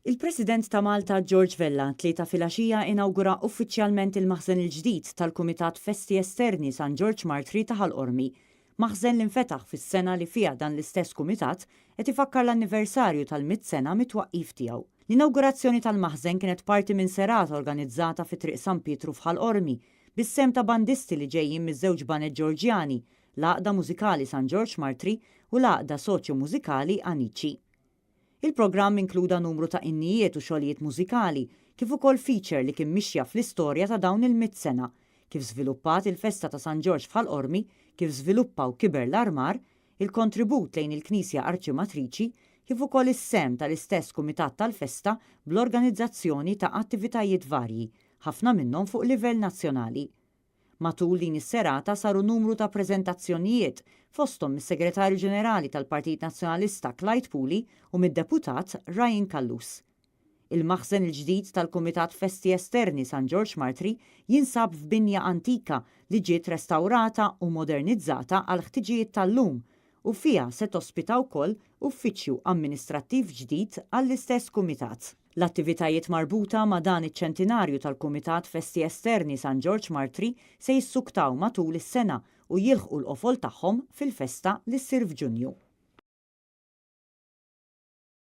Il-President ta' Malta George Vella t-Tlieta filgħaxija inawgura uffiċjalment il-maħżen il-ġdid tal-Kumitat Festi Esterni San Ġorġ Martri ta' Ħal Qormi. Maħżen li nfetaħ fis-sena li fiha dan l-istess kumitat qed ifakkar l-anniversarju tal-mitt sena mit-twaqqif tiegħu. L-inawgurazzjoni tal-maħżen kienet parti minn serata organizzata fi Triq San Pietru f'Ħal Qormi bis-sehem ta' bandisti li ġejjin miż-żewġ baned Ġorġjani, l-Għaqda Mużikali San Ġorġ Martri u l-Għaqda Soċjo-Mużikali Anici. Il-programm inkluda numru ta' innijiet u xogħlijiet mużikali, kif ukoll feature li kien mixja fl-istorja ta' dawn il-mitt sena, kif żviluppat il-festa ta' San Ġorġ f'Ħal Qormi, kif żviluppa u kiber l-armar, il-kontribut lejn il-Knisja Arċimatriċi, kif ukoll is-sehem tal-istess Kumitat tal-Festa bl-organizzazzjoni ta' attivitajiet varji, ħafna minnhom fuq livell nazzjonali. Matul din is-serata saru numru ta' preżentazzjonijiet, fosthom mis-Segretarju Ġenerali tal-Partit Nazzjonalista Clyde Puli u mid-Deputat Ryan Callus. Il-maħżen il-ġdid tal-Kumitat Festi Esterni San Ġorġ Martri jinsab f'binja antika li ġiet restawrata u modernizzata għall-ħtiġijiet tal-lum u fiha se tospita wkoll uffiċċju amministrattiv ġdid għall-istess kumitat. L-attivitajiet marbuta ma' dan iċ-ċentinarju tal-Kumitat Festi Esterni San Ġorġ Martri se jissuktaw matul is-sena u jilħqu l-qofol tagħhom fil-festa li ssir f'Ġunju.